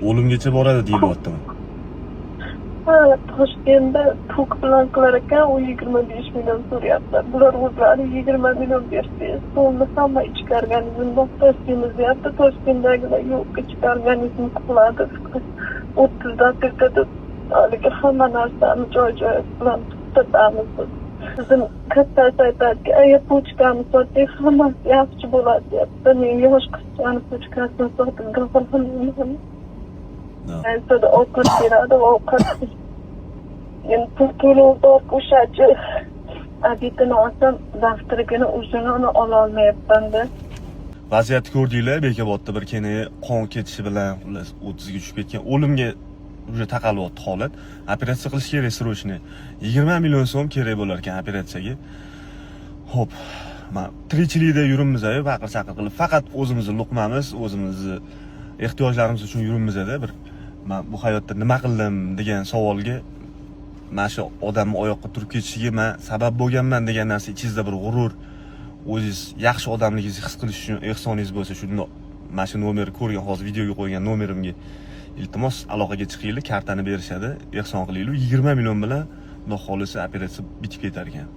O'limgacha boradi deyilyaptimi? Ha, Toshkentda tok bilan qilar ekan, u 25 million so'rayaptilar. Bular o'zlari 20 million bersangiz, stolni, hamma ichki organizmni tashlaymiz deyapti. Toshkentdagilar yo'q, ichki organizm qiladi. 30 daqiqada haligi hamma narsani joy joyi bilan to'xtatamiz biz. Bizim kattasi aytadiki, aya, почка ni sotsak, hammasi yaxshi bo'ladi deyapti. Men yosh qizchani почка sini sotib gapiraman. Aytada ovqat beradi, ovqat endi pul to'lov bor, o'shachi обед ini olsam, завтрак ini, ужин ini ololmayapmanda. Vaziyatni ko'rdinglar, Bekobodda bir keni qon ketishi bilan, xullas, 30ga tushib ketgan, o'limga уже taqalyapti holat. Operatsiya qilish kerak срочно. 20 million so'm kerak bo'lar ekan operatsiyaga. Xo'p, man tirikchilikda yuribmiz-ku, baqir chaqir qilib, faqat o'zimizni luqmamiz, o'zimizni ehtiyojlarimiz uchun yuribmiz-da. Bir man bu hayotda nima qildim degan savolga, mana shu odamni oyoqqa turib ketishiga man sabab bo'lganman degan narsa, ichingizda bir g'urur, o'zingiz yaxshi odamligingizni his qilish uchun ehsoningiz bo'lsa, shu mana shu nomerni ko'rgan, hozir videoga qo'ygan nomerimga iltimos aloqaga chiqinglar, kartani berishadi, ehson qilinglar. 20 million bilan, xudo xohlasa, operatsiya bitib ketar ekan.